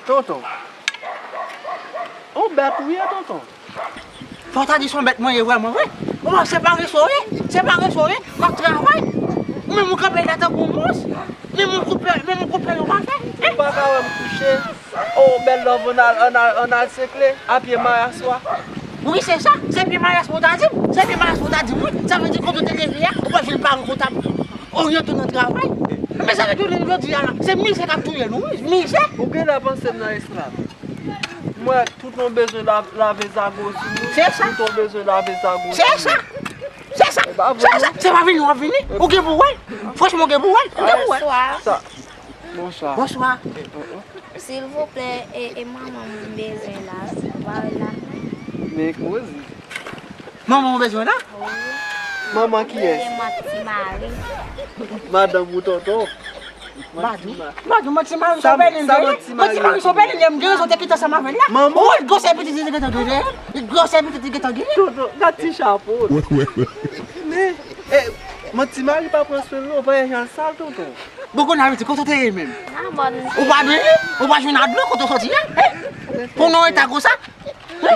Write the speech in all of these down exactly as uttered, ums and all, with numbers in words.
Tonton. Ou bèt ou ye, tonton. Fò w ta di se yon bèt mwen ye vrèman vre. Ou wè se pareso w ye, se pareso w ye, w ap travay. Ou menm ou kanpe la tankou yon mons. Menm yon kout pèl, menm yon kout pèl ou pa fè. Ou pa ka wè m kouche. Oh, bèl love, ann al, ann al, ann al sekle a pye mayaswa. Wi, se sa, se pye mayaswa w ta di m, se pye mayaswa w ta di m, wi. Sa vle di kote w te leve a, ou pa vin pa rekontab. Oryante w nan travay. Men sa vle di jodi a la, se mizè k ap touye nou, wi, mizè. Ou genlè panse m nan esklav. Mwen, tout yon bezwen la-, lave zago sou nou. Se sa. Tout yon bezwen lave zago sou nou. Se sa. Se sa. Se pa vini w ap vini. Ou gen pou wè l. Franchman, ou gen pou wè l. Ou gen pou wè l. Bonswa. Sa. Bonswa. Bonswa. Silvouplè, e, e manman m bezwen la. Ou pa wè l la? Men koze. Manman w bezwen la? Wi. Manman kiyès? Se Manti Mari. Madanm ou tonton? Badou. Badou, Manti Mari se yon bèl nèg. Sa Manti Mari? Manti Mari se yon bèl nèg. M gen rezon te kite ansanm avè l la. Manman? Wi, gwosè pitit li te gentan genyen. Gwosè pitit li gentan genyen. Tonton, gad ti chapo. Men, e, Manti Mari pa pran swen l non, pa yon jan l sal, tonton. Bon, kounye a, kote w te ye menm? Ou pa benyen? Ou pa jwenn a dlo kote w soti a? Pou nou eta konsa?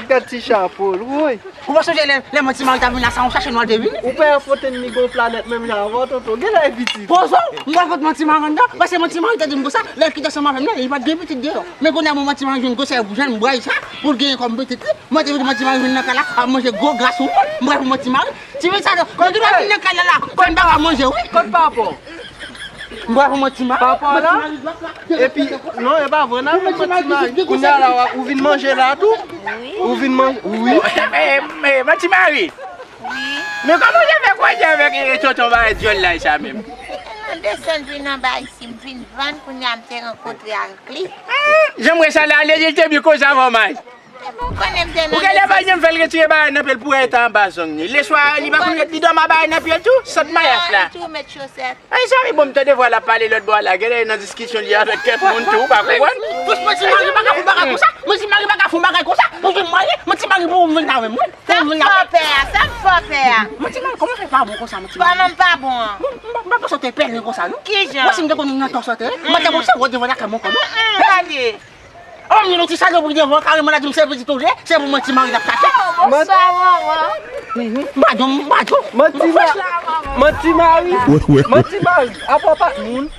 Gad ti chapo l, woy. Ou pa sonje lè, lè Manti Mari t ap vin la, sa yon chache nou al te vini? Ou pa enfote n ni gon planèt menm jan avè w, tonton. Genlè e pitit. Pozo, m pral pot Manti Mari anndan, paske Manti Mari te di m konsa, lè l kite ansanm avè m nan, li pa t gen pitit deyò. Men kounye a, bon, Manti Mari jwenn gwosè jèn bway sa, pou l genyen kòm pitit li. Mwen te vin Manti Mari vin nan kay la, ap manje gwo gras ou moun, m pral pou Manti Mari. Ti pitit sa, yo, yo gen dwa vin nan kay la la, fè n pa ka manje, wi. Kot papa w? M pral pou Manti Mari. Papa w la? Epi, non, e pa vre, n al pou Manti Mari. Kounye a la, w ap, ou vin manje la tou? Wi. Ou vin manje, wi. E, e, e, Manti Mari. Wi. Men kòman w te fè kwaze avèk, e, tonton bagay dyòl la sa menm? Mwen desann vin anba isi, m vin vann, kounye a m te rankontre ak li. Jan m wè sa la, ale, li te byen koze avè w, may. Ou genlè pa janm fè l retire bagay nan pye l pou eta anba zong li. Leswa, li pa konn ret, li dòmi a bagay nan pye l tou, sant mayas la. Ay, sa ri bon, m tande vwa l ap pale lòt bò a la, genlè nan diskisyon li avèk kèk moun tou, ou pa konprann? Pous Manti Mari pa ka fè bagay konsa, Manti Mari pa ka fè bagay konsa, pou vin mwaye, Manti Mari pou vin avè mwen, pou vin avè mwen. Sa m fè a, sa m fè a. Manti Mari, kòman fè pa bon konsa, Manti Mari? Kòman m pa bon an? Mwen, m pa, m pa panse w te pèlen konsa, non. Kijan? Mwen, si m te konn nan tan sote, mwen te pran sa w devan lakay mwen kòman. Gade. Oh, m gen yon ti salopri devan, kareman la di m se pitit ou ye, se pou Manti Mari l ap chache. Oh, bonswa, manman. Badou, badou. Manti Ma-, Manti Mari. Manti Mari. Apa w pa t moun?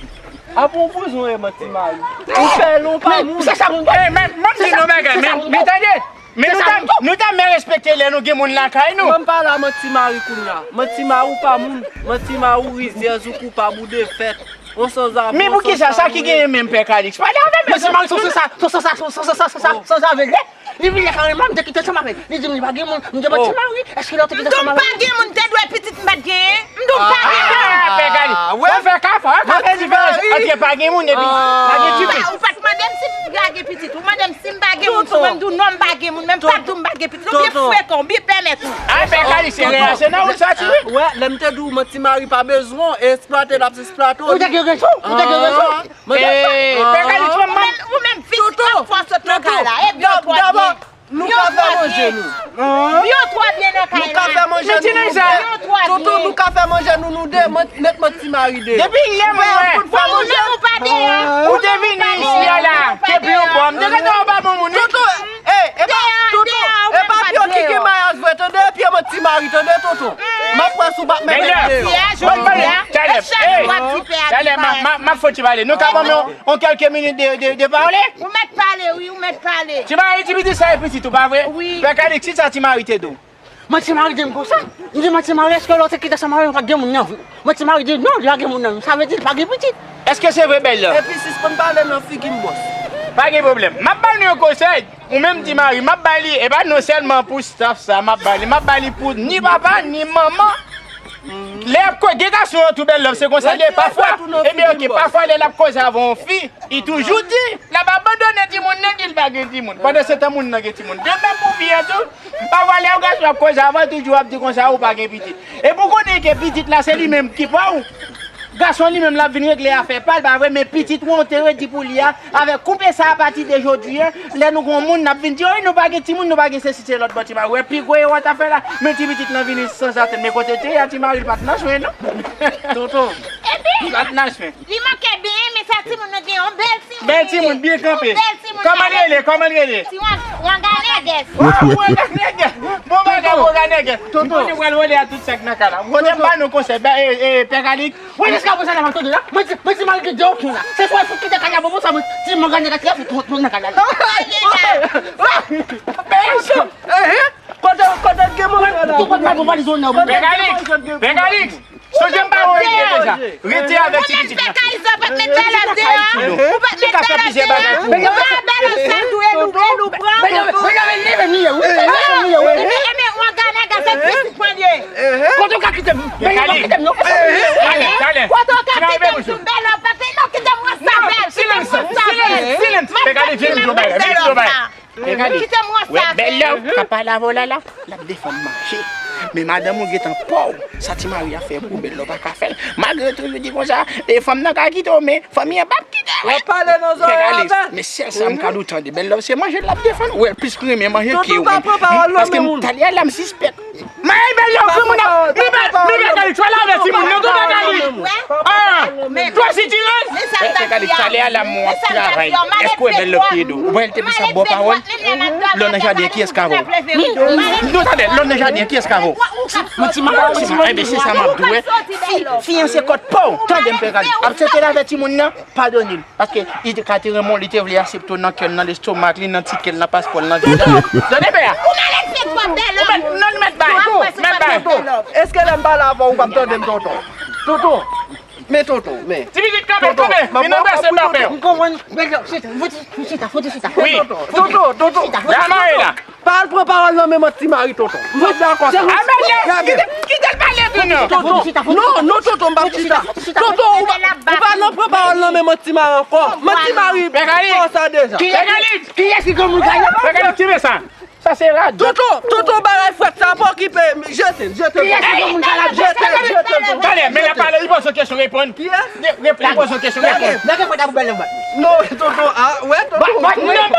Apa w bezwen Manti Mari? Ou pèlen, ou pa moun? Se sa moun. Eh, men, men, di nou bagay, men, men tande. Men nou ta, nou ta men respekte lè nou gen moun lakay nou. Mwen m pale a Manti Mari kounye a. Manti Mari ou pa moun. Manti Mari ou rizyèz, ou koupab, ou defèt. On sanzave. Men poukisa, sa ki genyen menm, Pè Kaliks? Pale avè m. Manti Mari se yon sanza-, se yon sanza-, se yon sanza-, se yon sanza-, sanzave lè. Li vin la kareman, m te kite ansanm avè l. Li di m li pa gen moun, m di Manti Mari, èske lè w te kite ansanm avè l? M di w m pa gen moun, m te dwe pitit m pa t genyen. M di w m pa gen moun. Ah, Pè Kaliks. Ou fè kafa, kafa diferans ant pa gen moun epi pa gen ti pitit. Ou pa t mande m si m pa gen pitit. Ou mande m si m pa gen moun, si mwen m di w non m pa gen moun, men m pa t di w m pa gen pitit. Ou byen frekan, ou byen pèmèt ou. Ah, Pè Kaliks, se reyasyon nan ou soti, wi. Wè, lè m te di w Manti Mari pa bezwen w, e eksplwate l ap eksplwate w. Ou te gen rezon, ou te gen rezon. Mwen te... Eh, Pè Kaliks, ou menm, ou menm vit ap fè w sot nan kay la. E byen w twò byen. Nou ka fè manje nou. Byen w twò byen nan kay la. Nou ka fè manje nou, nou de. Tonton, nou ka fè manje nou, nou de. Mwen, met Manti Mari de. Depi lè mwen wè. Ou pa deyò. Ou te vini isi a la. Te pli yon bò. M te gentan anba bon moun, wi. Tonton, eh, e pa, tonton, e pa pye w ki gen mayas vre, tande, e pye Manti Mari, tande, tonton. M ap wè si w p ap mete deyò. Talè, talè, m ap fè w ti pale. Nou ka ban m yon, yon kèlke minit de, de, de pale? Ou mèt pale, wi, ou mèt pale. Ti Mari, ti pitit sa e pitit ou, pa vre? Wi. Pè Kaliks, ki sa Ti Mari te di w? Manti Mari di m konsa. M di Manti Mari, èske lè w te kite ansanm avè m, pa t gen moun nan vi w? Manti Mari di non, li pa gen moun nan vi w. Sa vle di li pa gen pitit. Èske se vre, bèl la? Epi sispann pale nan figi m, bòs. Pa gen pwoblèm. M ap ba nou yon konsèy. Ou menm Ti Mari, m ap ba li, e pa non sèlman pou staff sa, m ap ba li, m ap ba li pou ni papa, ni manman. Lè y ap ko-, gen gason an tou bèl lòv, se konsa l ye. Pafwa, ebyen, oke, pafwa lè l ap koze avè yon fi, li toujou di, l ap abandone timoun nan, di l pa gen timoun. Pandan se tan moun nan gen timoun. De menm pou fi an tou, pafwa lè yon gason ap koze avè w, toujou ap di konsa, ou pa gen pitit. E pou konnen ke pitit la, se li menm ki pa w. Gason li menm l ap vin regle afè pa l, pa vre, men pitit ou an te redi pou li a, avèk koupe sa apati de jodi a, lè nou gon moun, n ap vin di, wi, nou pa gen timoun, nou pa gen sesi, se lòt bò Ti Mari. Wè, pi gwo erè w ta fè la, men ti pitit lan vini sanzatann, men kote l te ye a, Ti Mari, l pa t nan swen, non. Tonton. Li pa t nan swen. Li manke byen, men sa timoun nou gen, yon bèl timoun. Bèl timoun, byen kanpe. Yon bèl timoun. Kòman l rele? Kòman l rele? Ti Wang-, Wanga Nègès. Wanga Nègès. Bon bagay, Wanga Nègès. Tonton. Ou konnen pral vole a tout sa k nan kay la. Ou konnen m ba nou konsèy, ba, e, e, Pè Kalit. Wè, jiska prezan la, m ap tande la. Mwen di, mwen di, malgre de okenn la. Se swa fout kite kay la, bon, bon, sa, mwen di, Wanga Nègès, la fout, fout, fout nan kay la. Kote, kote gen manje la? Ou pa bon valiz ou nan. Pè Kalit, Pè Kalit. Sonje m ba ou rete deja. Rete avèk ti pitit la. Ou menm Pè Kalit, ou pa t met bèlòf deyò. Ou pa t met bèlòf deyò. Ba bèlòf sa tou, e nou, e nou pran. Ebyen, ebyen, Wanga Nègès se pitit mwen li ye. Kote w ka kite m? Pè Kalit. Talè, talè. Kote w ka kite m sou bèlòf? Pè Kalit, non, kite m wè sa bèl. Silence, silence, silence. Pè Kalit, vin m di w bagay, vin m di w bagay. Kite m wè sa. Bèlòf k ap pale avè w la, la, l ap defann mache. Men madanm ou gentan paw, sa Ti Mari a fè pou Bèlòf pa ka fè l. Malgre tou, yo di konsa, e fanm nan ka kite w, men fanmi an p ap kite w. W ap pale nan zòrèy avè. Men sèl sa m ka di w tande, Bèlòf se manje l ap defann. Ou wè l plis renmen manje ke w. Paske talè a la m sispèk. May Bèlòf, granmoun nan, li pa, li pa ka li, chwa la avè timoun nan, tou pa ka li. Ah, twa sitirèz. Pè Kalit, talè a la m ap travay. Èske w wè Bèlòf ki ede w? Ou pa wè l te plis ap ba w pawòl? Lè w nan jaden, kiyès k ap avè w? Non, tande, lè w nan jaden, kiyès k ap avè w? Mwen ti mari, ti mari, enben se sa m ap di w, wè. Fi, fi an se kòt pa w. Tande m, Pè Kalit. Aksepte l avè timoun nan, padone l. Paske li te ka te renmen w, li te vle aksepte w nan kè l, nan lestomak li, nan ti kè l, nan paspò l, nan viza l. Tande, pè a. Ou mèt, non, mèt bay. Mèt bay. Èske lè m pale avè w, ou p ap tande m, tonton? Tonton. Men tonton, men. Ti pitit kanpe, kanpe. Vin anbrase papa w. M konprann. Chita, chita, chita. Wi. Tonton, tonton, tonton. Chita, chita. Pa al pran pawòl nan men mwen, Ti Mari, tonton. M pa dakò sa. A, men non, kite, kite l pale tou, non. Tonton, non, non, tonton, m p ap chita. Tonton, ou pa, ou pa nan pran pawòl nan men mwen, Ti Mari, ankò. Mwen, Ti Mari, fè sa deja. Pè Kalit. Kiyès ki granmoun kay la? Pè Kalit, kenbe sa. Sa se radòt. Tonton, tonton, bagay frèt sa, pa okipe. Jete l, jete l. Kiyès ki granmoun kay la? Jete l, jete l, tonton. Talè, men l ap pale, li poze w kesyon, reponn. Kiyès? Li poze w kesyon, reponn. Nan ke fwa ta pou bèl nan bat? Non, tonton, a, wè, tonton. Non,